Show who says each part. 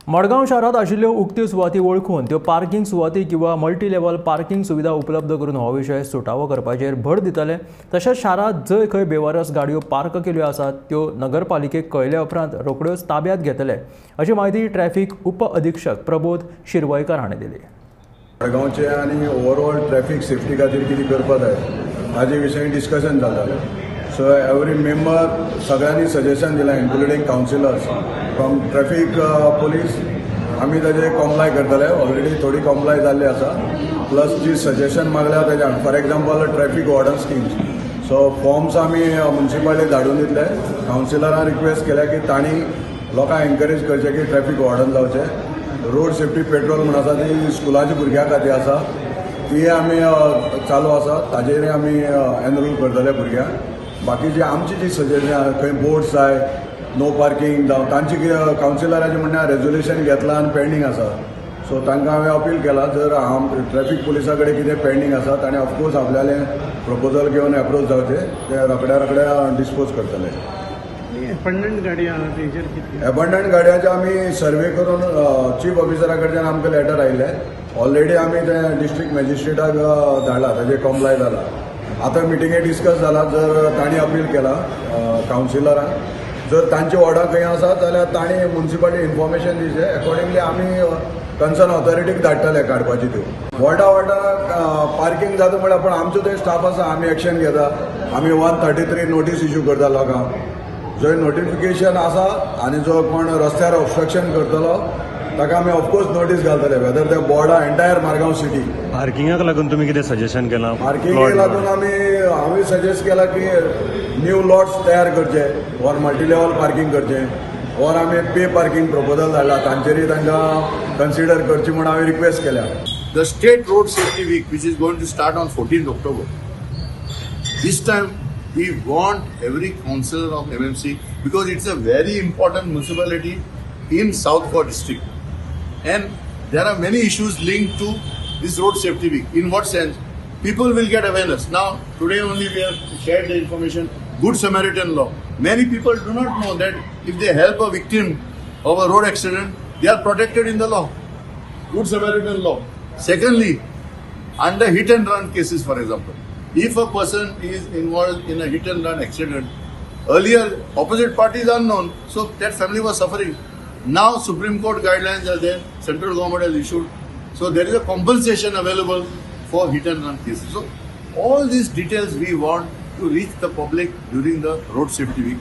Speaker 1: मडगांव शारांत आशिल्ल्यो उक्त्यो सुवाती वळखून त्यो पार्किंग सुवाती किंवा मल्टी लेवल पार्किंग सुविधा उपलब्ध करून हो विशय सुटावो करपाचेर भर दितले. तशेंच शारांत जंय खंय बेवारस गाडयो पार्क केल्यो आसात त्यो नगरपालिकेक कळयल्या उपरांत रोखड्योच ताब्यात घेतले, अशी म्हायती ट्रॅफिक उप अधीक्षक प्रबोध शिरवयकर हाणें दिली.
Speaker 2: मडगांवचे आनी ओवरऑल ट्रॅफिक सेफ्टी खातीर कितें करपाक जाय ताजे विशयी डिस्कशन जातालें. सो एवरी मेंबर सगळ्यांनी सजेशन दिलां, including councillors from traffic police. आमी ताजे कॉम्प्लाय करतले, ऑलरेडी थोडी कॉम्प्लाय जाल्ली आसा. प्लस जी सजेशन मागल्या ताज्यान, for example traffic warden schemes, so forms आमी म्युनिसिपालिटी धाडून दितले. कावन्सिलरान रिक्वेस्ट केल्या की तांणी लोकांक एनकरेज करचें की ट्रॅफिक वॉर्डन जावचें. रोड सेफ्टी पेट्रोल म्हूण आसा ती स्कुलाच्या भुरग्यां खातीर आसा, ती आमी चालू आसा, ताजेरय आमी एनरोल करतले भुरग्यांक. बाकीची आमची जी सजेशन आसा, खंय बोर्ड्स जाय, नो पार्किंग जावं, तांची कितें कावन्सिलराचें म्हणणें रेजोल्युशन घेतलां आनी पेंडींग आसा. सो तांकां हांवें अपील केलां, जर हांव ट्रॅफिक पुलिसा कडेन कितें पेंडींग आसा ताणें ऑफकोर्स आपल्यालें प्रपोजल घेवन एप्रोच जावचें, तें रोखड्या रोखड्या डिस्पोज करतले. एबंडंट गाडयांचे आमी सर्वे करून चीफ ऑफिसरा कडच्यान आमकां लेटर आयिल्लें, ऑलरेडी आमी तें डिस्ट्रिक्ट मॅजिस्ट्रेटाक धाडलां, ताजेर कॉम्प्लाय जाला. आतां मिटिंगे डिस्कस जाला, जर तांणी अपील केलां कावन्सिलरांक, जर तांची वॉर्डां खंय आसा जाल्यार तांणी म्युनिसिपालिटी इन्फॉर्मेशन दिवचें, एकॉर्डिंगली आमी कन्सर्न ऑथॉरिटीक धाडटले काडपाची त्यो. वॉर्डा वॉर्डा पार्किंग जाता म्हळ्यार, पूण आमचो थंय स्टाफ आसा, आमी एक्शन घेता. आमी 133 नोटीस इश्यू करता लोकांक, जंय नोटिफिकेशन आसा आनी जो कोण रस्त्यार ऑब्स्ट्रक्शन करतलो ताका आमी ऑफकोर्स नोटीस घालतले, वेदर ते बोर्डा एंटायर मारगांव सिटी.
Speaker 3: पार्किंगाक लागून तुमी कितें सजेशन केलां?
Speaker 2: पार्किंगाक लागून आमी सजेस्ट केलां की न्यू लॉट्स तयार करचे, ऑर मल्टी लेवल पार्किंग करचें, ऑर आमी पे पार्किंग प्रपोजल धाडला, तांचेरय तांकां कन्सिडर करची म्हूण हांवें रिक्वेस्ट केल्या.
Speaker 4: The state road safety week which is going to start on 14 October, this time we want every councillor of MMC, because it's a very important municipality in South Goa district, and there are many issues linked to this road safety week. In what sense? People will get awareness. Now, today only we have shared the information, Good Samaritan law. Many people do not know that if they help a victim of a road accident, they are protected in the law. Good Samaritan law. Secondly, under hit and run cases, for example, if a person is involved in a hit and run accident, earlier opposite party is unknown, so that family was suffering. Now Supreme Court guidelines are there, central government has issued, so there is a compensation available for hit and run cases. So all these details we want to reach the public during the road safety week.